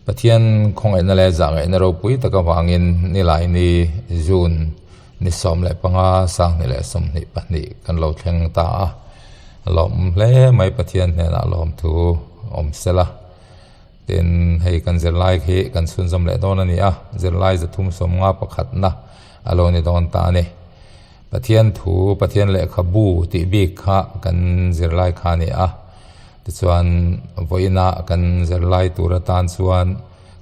Pathian khawngaihna leh zahngaihna ropui tak avangin Nilaini June ni 15 2022 kan lo thleng ta a, lawm hle mai Pathian hnenah lawmthu awm sela. Tin, hei kan zirlai khi kan chhunzawm leh dawn a ni a, zirlai 350 pakhatna a lo ni dawn ta a ni. Pathian thu, Pathian lehkhabu tih bik kha kan zirlai kha a ni a. Tichuan, vawiinah kan zirlai tur atan chuan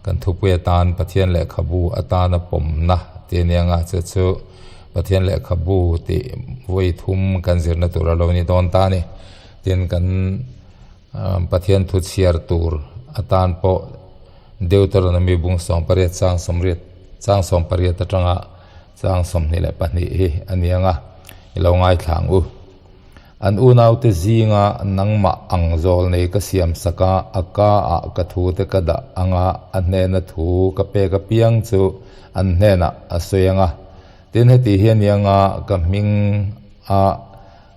kan thupui atan Pathian lehkhabu atana pawmna tih a ni ang a, chu chu Pathian lehkhabu tih vawi thum kan zirna tur a lo ni dawn ta a ni. Tin, kan Pathian thu chhiar tur atan pawh Deuteronomy bung 18 chang 80 chang 18 atanga chang 22 hi a ni ang a, i lo ngaithla ang u. An unaute zinga nangmah ang zawl nei ka siam sak a, a ka ah ka thu te ka dah ang a, a hnena thu ka pek apiang chu an hnenah a sawi ang a. Tin, heti hi a ni ang a, ka hming a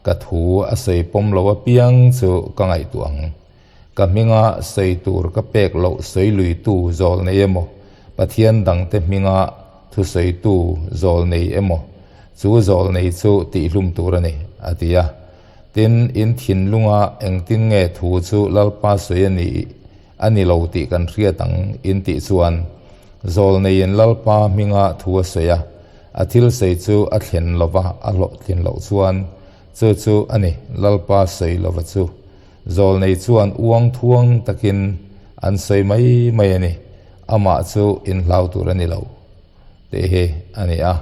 ka thu a sawi pawm lo apiang chu ka ngaihtuah ang. Ka hminga sawi tur ka pek loh sawi luitu zawl nei emaw, Pathian dangte hminga thusawitu zawl nei emaw, chu zawl nei chu tihhlum tur a ni, a ti a. Tin, in thinlunga engtin nge thu chu Lalpa sawi a ni a ni lo tih kan hriat ang in tih chuan, zawl neiin Lalpa hminga thu a sawi a, a thil sawi chu a thlen lova a hlawhtlin loh chuan, chu chu a ni Lalpa sawi lova chu. Zawlnei chuan uang thuang takin an sawi mai mai a ni, amah chu inhlau tur a ni lo tih hi a ni a.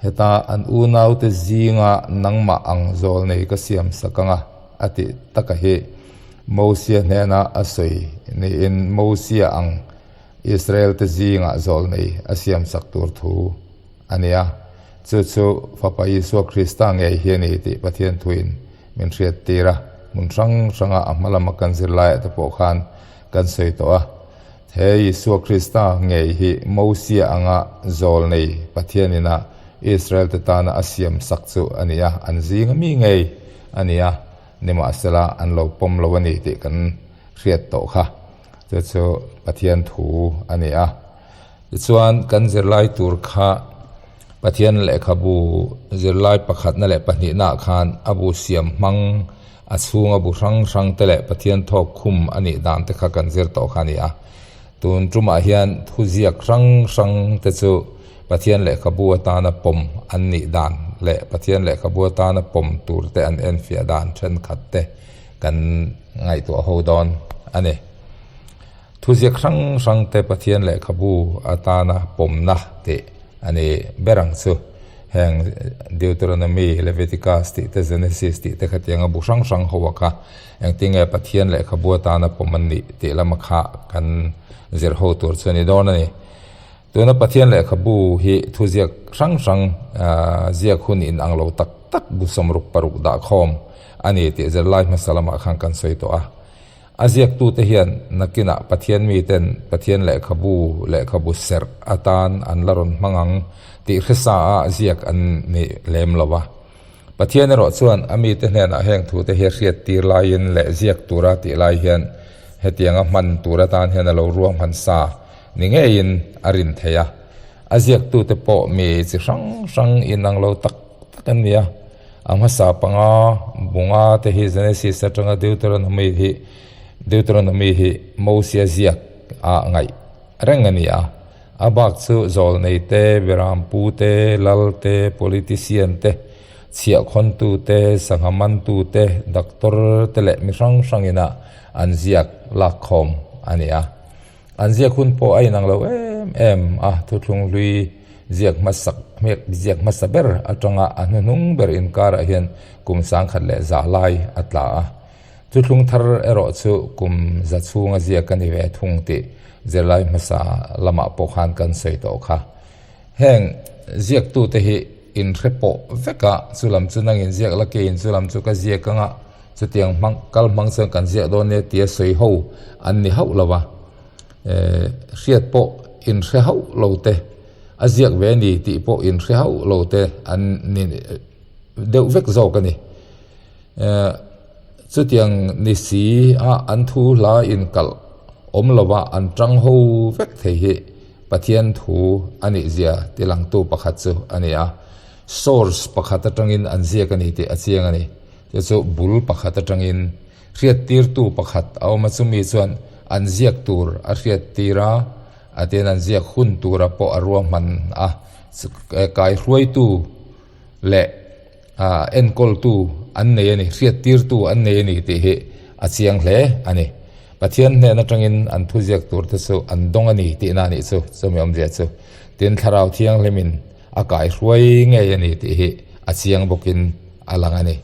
Heta an unaute zinga nangmah ang zawlnei ka siam sak ang a, a tih taka hi Mosia hnena a sawi niin Mosia ang Israelte zingah zawlnei a siam sak tur thu a ni a. Chu chu Fapa Isua Krista ngei hi a ni tih Pathian thuin min hriattir a, hmun hrang hranga a hma lama kan zirlaiah te pawh khan kan sawi tawh a. He Isua Krista ngei hi Mosia anga zawl nei Pathianina Israelte tana a siam sak chu a ni a, an zinga mi ngei a ni a, nimahsela an lo pawm lo a ni tih kan hriat tawh kha. Chu chu Pathian thu a ni a. Tichuan, kan zirlai tur kha Pathian lehkhabu zirlai pakhatna leh pahnihnaah khan a bu siam hmang, a chhunga bu hrang hrang te leh Pathian thawk khum a nih dan te kha kan zir tawh kha a ni a. Tun tumah hian thuziak hrang hrang te chu Pathian lehkhabu atana pawm an nih dan leh Pathian lehkhabu atana pawm tur te an enfiah dan thenkhat te kan ngaihtuah ho dawn a ni. Thuziak hrang hrang te Pathian lehkhabu atana pawmna tih a ni ber ang chu. Heng Deuteronomy, Leviticus tih te, Genesis tih te khatianga bu hrang hrang ho a kha engtinge Pathian lehkhabu atana pawm an nih tih lama kha kan zir ho tur chu a ni dawn a ni. Tuna Pathian lehkhabu hi thuziak hrang hrang ziak hun inang lo tak tak bu 66 dah khawm a ni tih zirlai hmasa lamah khan kan sawi tawh a. A ziaktute hian nakinah Pathian miten Pathian lehkhabu lehkhabu serh atan an la rawn hmang ang tih hresa a ziak an ni lem lo a. Pathian erawh chuan a mite hnenah heng thute hi a hriat tir laiin leh ziak tura tih lai hian hetianga hman tur atan hian a lo ruahman sa ni ngeiin a rin thei a. A ziaktute pawh mi chi hrang hrang inang lo tak tak an ni a. A hmasa panga bunga te hi Genesis atanga Deuteronomy hi Deuteronomy hi Mosia ziak ah ngaih reng a ni a. A bak chu zawlnei te, berampu te, lal te, politician te, chhiahkhawntu te, sangha mantu te, doctor te leh mi hrang hrangin a an ziak lakkhawm a ni a. An ziak hun pawh a inang lo em em a, thuthlung hlui ziak hmasak hmek ziak hmasa ber atanga a hnuhnung ber inkarah hian kum 1100 lai a tla a. Thuthlung thar erawh chu kum za chhunga ziak a ni ve thung tih zirlai hmasa lamah pawh khan kan sawi tawh kha. Heng ziaktute hi inhre pawh vek a, chulam chu nangin ziak la keiin chulam chu ka ziak anga, Chutiang hmang kal hmang chuan kan ziah dawn nia tia sawi ho an ni hauh lo a, hriat pawh inhre hauh lo te, a ziak ve a ni tih pawh inhre hauh lo te an ni deuh vek zawk a ni. Chutiang ni si a an thu hla inkalh. awm lova an tang ho vek thei hi Pathian thu a nih zia tilangtu pakhat chu a ni a. Source pakhat atangin an ziak a ni tih a chiang a ni. Chu chu bul pakhat atangin hriattirtu pakhat a awm a, chumi chuan an ziak tur a hriattir a, a tin an ziak hun tura pawh a ruahman a, kaihruaitu leh enkawltu an nei a ni, hriattirtu an nei a ni tih hi a chiang hle a ni. Pathian hnen atangin an thuziak turte chu an dawng a ni tihna a nih chu, chumi awmzia chu. Tin, Thlarau Thianghlimin a kaihruai ngei a ni tih hi a chiang bawkin a lang a ni.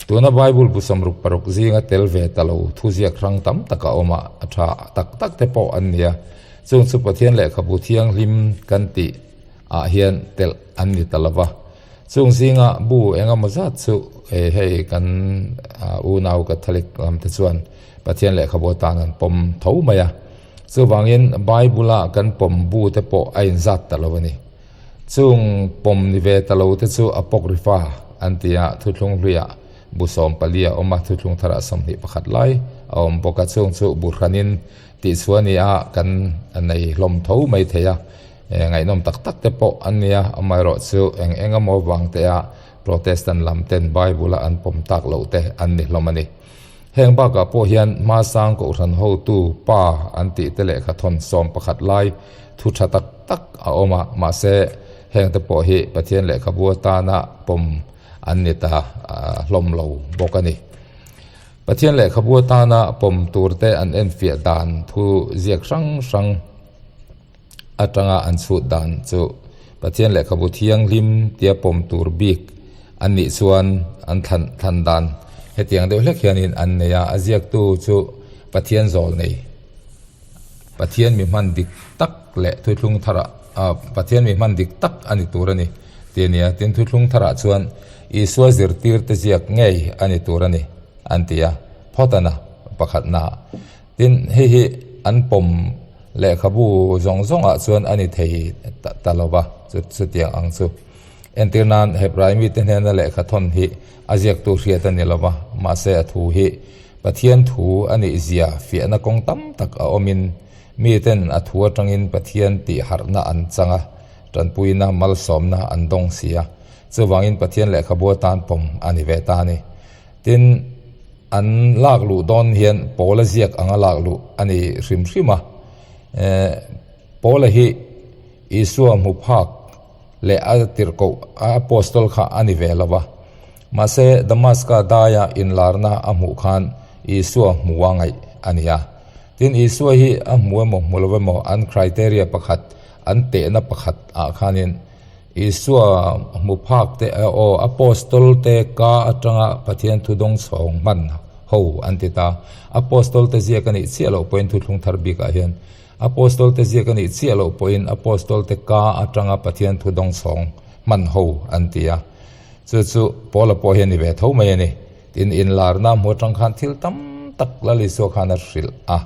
Tuna Bible bu 66 zinga tel ve ta lo thuziak hrang tam tak a awm a, a tha tak tak te pawh an ni a. Chung chu Pathian lehkhabu thianghlim kan tih ah hian telh an ni ta lo va. Chung zinga bu engemaw zat chu hei kan unau Catholic lam te chuan Pathian lehkhabu atan an pawm tho mai a. Chuvangin Bible-a kan pawm bu te pawh a inzat ta lo a ni. Chung pawm ni ve ta lo te chu Apocrypha an ti a, thuthlung hluiah bu 14 a awm a, thuthlung tharah 21 lai a awm bawk a, chung chu bu hranin tihchhuah ni a kan nei hlawm tho mai thei a, ngaihnawm tak tak te pawh an nia, amaherawh chu eng eng emaw vang te a Protestant lam ten Bible-a an pawm tak loh te an ni hlawm a ni. Heng bakah pawh hian hmasang kohhran hotu pa an tih te lehkha thawn 11 lai thu tha tak tak a awm a, mahse heng te pawh hi Pathian lehkhabu atana pawm an ni ta hlawm lo bawk a ni. Pathian lehkhabu atana pawm tur te an enfiah dan thu ziak hrang hrang atanga an chhut dan chu Pathian lehkhabu thianghlim tia pawm tur bik an nih chuan an thlan thlan dan hetiang deuh hlek hianin an nei a, a ziaktu chu Pathian zawl nei Pathian mi hman dik tak leh thuthlung tharah ah Pathian mi hman dik tak a ni tur a ni tih a ni a, tin thuthlung tharah chuan Isua zirtirte ziak ngei a ni tur a ni an ti a, phawtana pakhatnaah. Tin, hei hi an pawm lehkhabu zawng zawngah chuan a ni thei ta lo va, chutiang ang chu. Entir nan, Hebrai mite hnena lehkha thawn hi a ziaktu hriat a ni lo va, mahse a thu hi Pathian thu a nih zia fiahna kawng tam tak a awmin miten a thu atangin Pathian tih harhna an chang a, tanpuina malsawmna an dawng si a. Chuvangin Pathian lehkhabu atan pawm a ni ve ta a ni. Tin, an lak luh dawn hian Paula ziak anga lak luh a ni hrim hrim a. Paula hi Isua hmu phak leh a tirhkoh a apostol kha a ni ve lo va. Mahse, Damaska daia inlarna a hmuh khan Isua hmu a ngaih a ni a. Tin, Isua hi a hmu emaw hmu lo emaw an criteria pakhat, an tehna pakhat ah khanin Isua hmu phak te aw Apostol te ka atanga Pathian thu dawng chhawng hman ho an ti ta. Apostol te ziak a nih chiah loh pawhin thuthlung thar bikah hian Apostol te ziak a nih chiah loh pawhin Apostol te ka atanga Pathian thu dawng chhawng hman ho an ti a. Chu chu Paula pawh hian ni ve tho mai a ni. Tin, inlarna hmu atang khan thil tam tak Lal Isua khan a hrilh a.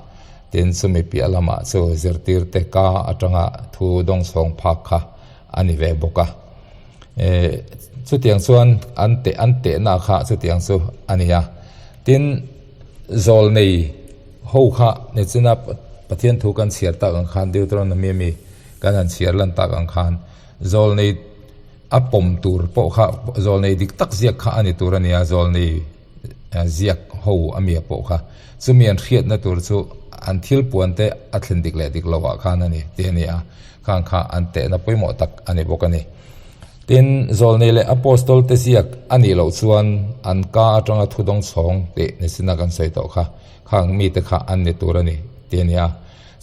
Tin, chumi piah lamah chu zirtirte ka atanga thu dawng chhawng phak kha a ni ve bawk a. Chutiang chuan an teh an tehna kha chutiang chu a ni a. Tin, zawlnei ho kha nichina Pathian thu kan chhiar tak ang khan Deuteronomy ami kan han chhiar lan tak ang khan zawlnei a pawm tur pawh kha zawlnei dik tak ziak kha a ni tur a ni a, zawlnei ziak ho a mia pawh kha chumi an hriatna tur chu an thil puan te a thlen dik leh dik lovah khan a ni tih a ni a, khang kha an tehna pawimawh tak a ni bawk a ni. Tin, zawlnei leh apostol te ziak a nih loh chuan an ka atanga thu dawng chhawng tih nisina kan sawi tawh kha, khang mite kha an ni tur a ni tih a ni a.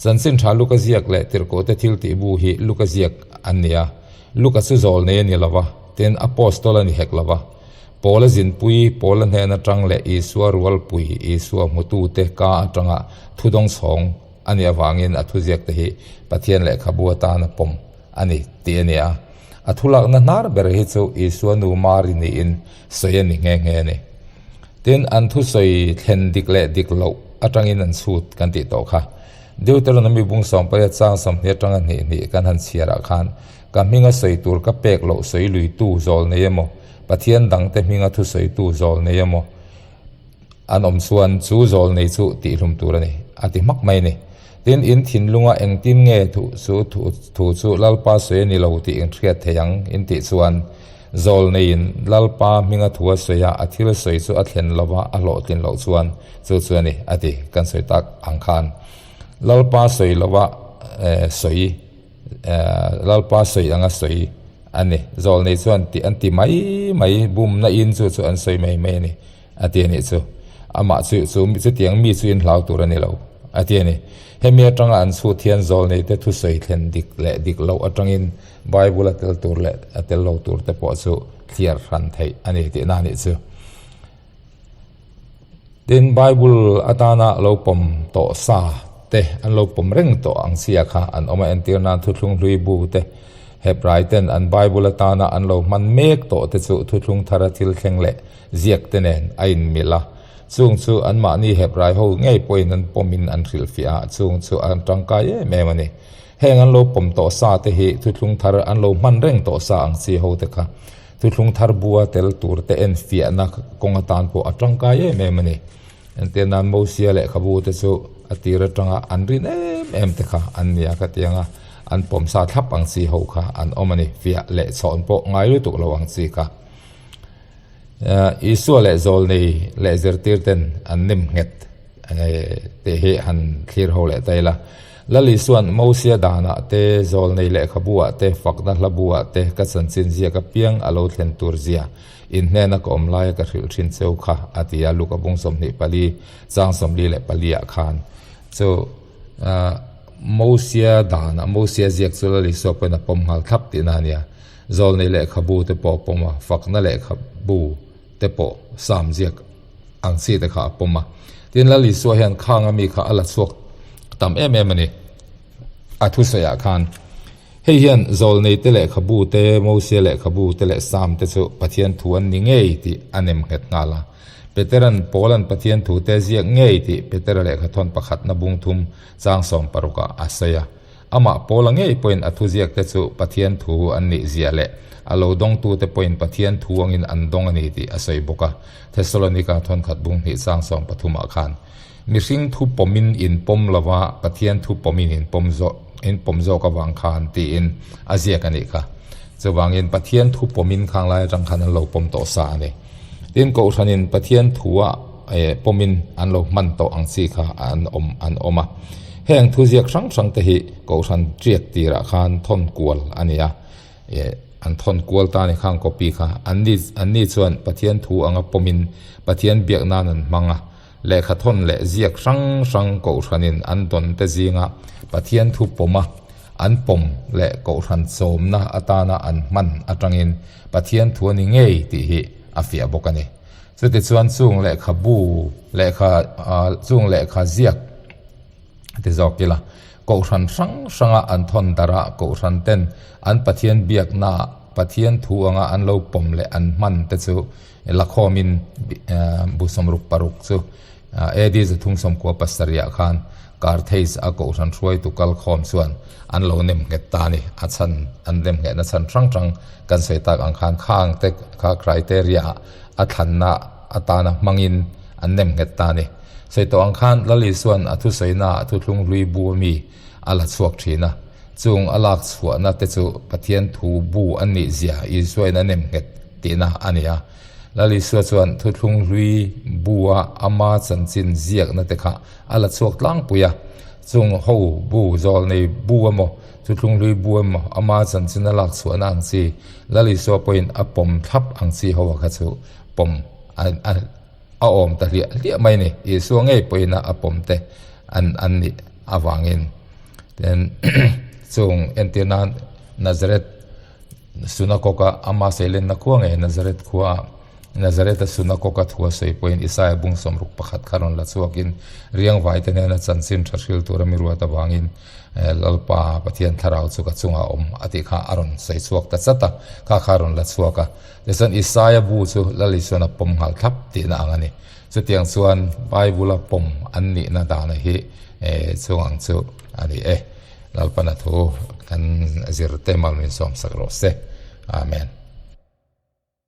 Chanchin tha Luka ziak leh tirhkoh te thil tih bu hi Luka ziak an ni a, Luka chu zawlnei a ni lo va, tin apostol a ni hek lo va. Paula zinpui, Paula hnen atang leh Isua rualpui, Isua hmutute ka atanga thudawng chhawng a nih avangin a thuziakte hi Pathian lehkhabu atan a pawm a ni tih a ni a. A thulakna hnar ber hi chu Isua nu Mari niin sawi a ni nghe nghe a ni. Tin, an thusawi thlen dik leh dik loh atangin an chhut kan tih tawh kha. Deuteronomy bung 18 chang 20 atanga hnih hnih kan han chhiarah khan ka hminga sawi tur ka pek loh sawi luitu zawl nei emaw, Pathian dangte hminga thusawitu zawl nei emaw an awm chuan chu zawl nei chu tihhlum tur a ni, a ti hmak mai a ni. Tin, in thinlunga engtin nge thu chu thu chu Lalpa sawi a ni lo tih in hriat thei ang in tih chuan, Zawlneiin Lalpa hminga thu a sawi a, a thil sawi chu a thlen lova a hlawhtlin loh chuan chu chu a ni a ti. Kan sawi tak ang khan Lalpa sawi lova sawi Lalpa sawi anga sawi a ni. Zawlnei chuan tih an ti mai mai, bumna in chu chu an sawi mai mai a ni. A ti a nih chu. Amah chu chu chutiang mi chu inhlau tur a ni lo, a ti a ni. Hemi atanga an chhut hian zawlneite thusawi thlen dik leh dik loh atangin Bible a tel tur leh a tel lo tur te pawh chu thliar hran theih a ni tihna a nih chu. Tin, Bible atana lo pawm tawh sa te an lo pawm reng tawh ang sia kha an awm a, entir nan thuthlung hlui bu te, Hebrai ten an Bible atana an lo hman mek tawh te chu thuthlung thara thil thleng leh ziak te nen a inmilh a, chung chu anmahni Hebrai ho ngei pawhin an pawmin an hrilhfiah a, chung chu an tangkai em em a ni. Heng an lo pawm tawh sa te hi thuthlung thar an lo hman reng tawh sa ang chi ho te kha thuthlung thar bua tel tur te enfiahna kawng atan pawh a tangkai em em a ni. Entir nan Mosia lehkhabu te chu a tir atanga an rin em em te kha an nia ka ti ang a, an pawm sa thlap ang chi ho kha an awm a ni, fiah leh chhawn pawh ngai lutuk lo ang chi kha. Isua leh Zawlnei leh zirtir ten an nem nghet tih hi han thlir ho leh ta ila. Lal Isua'n Mosia danah te, Zawlnei lehkhabu ah te, fakna hlabu ah te ka chanchin ziak apiang a lo thlen tur zia in hnena ka awm laia ka hrilh thin cheu kha a ti a, Luka bung 24 chang 44 ah khan chu Mosia danah Mosia ziak chu Lal Isua pawhin a pawm nghal thlap tihna a nia. Zawlnei lehkhabu te pawh a pawm a, fakna lehkhabu te pawh Sam ziak ang chi te kha a pawm a. Tin, Lal Isua hian khang ami kha a la chhuak tam em em a ni. A thusawiah khan, Hei hian zawlnei te lehkhabu te, Mosia lehkhabu te leh Sam te chu Pathian thu an ni ngei tih a nem nghet nghal a. Peteran Paulan Pathian thu te ziak ngei tih Petera lehkhathawn pakhatna bung thum chang sawmparukah a sawi a. Amah Paula ngei pawhin a thuziakte chu Pathian thu an nih zia leh a lo dawngtute pawhin Pathian thu angin an dawng a ni tih a sawi bawk a. Thesalonika thawnkhat bung hnih chang 13 ah khan, Mihring thu pawmin in pawm lova Pathian thu pawmin in pawm zawk in pawm zawk avang khan tiin a ziak a nih kha. Chuvangin Pathian thu pawmin khang lai atang khan an lo pawm tawh sa a ni. Tin, Kohhranin Pathian thua pawmin an lo hman tawh ang chi kha an awm an awm a. Heng thuziak hrang hrang te hi Kohhran tiak tirah khan thawn kual a ni a, an thawn kual ta ni khang copy kha. An ni an ni chuan Pathian thu anga pawmin Pathian biak nan an hmang a. Lehkha thawn leh ziak hrang hrang Kohhranin an dawn te zinga Pathian thu pawma an pawm leh Kohhran chawmna atana an hman atangin Pathian thu a ni ngei tih hi a fiah bawk a ni. Chutichuan chung lehkhabu lehkha chung lehkha ziak ti zawk ila, Kohhran hrang hranga an thawn darh a, Kohhran ten an Pathian biaknaah Pathian thu anga an lo pawm leh an hman te chu lakhawmin bu 66 chu AD 397 ah khan Carthage a Kohhran hruaitu kalkhawm chuan an lo nem nghet ta a ni. A chhan an nem nghehna chhan hrang hrang kan sawi tak ang khan khang te kha criteria ah a thlanna atana hmangin an nem nghet ta a ni. Sawi tawh ang khan Lal Isua'n a thusawi-na ah thuthlung hlui bu ami a la chhuak thin a, chung a lak chhuahna te chu Pathian thu bu a nih zia Isuain a nem nghet tihna a ni a. Lal Isua chuan thuthlung hlui bu a ama chanchin ziakna te kha a la chhuak tlangpui a, chung ho bu zawlnei bu emaw, thuthlung hlui bu emaw ama chanchin a lak chhuahna ang chi Lal Isua pawhin a pawm thlap ang chi ho a kha chu pawm a a awm ta hliah hliah mai a ni. Isua ngei pawhin a pawm te an an nih avangin tin chung entir nan Nazareth Synagogue-a ama seilenna khua ngei Nazareth khua Nazareth-a synagogue-a thu a sawi pawhin Isaia bung 61 kha rawn la chhuakin riangvaite hnena chanchin tha hril tura mi ruat avangin Lalpa Pathian thlarau chu ka chungah a awm a tih kha a rawn sawi chhuak ta chat a, kha kha a rawn la chhuak a. Tichuan Isaia bu chu Lal Isuan a pawm nghal thlap tihna ang a ni. Chutiang chuan Bible-a pawm an nihna dana hi chung ang chu a ni e. Lalpana thu kan zirte mal min sawmsak rawh se. Amen.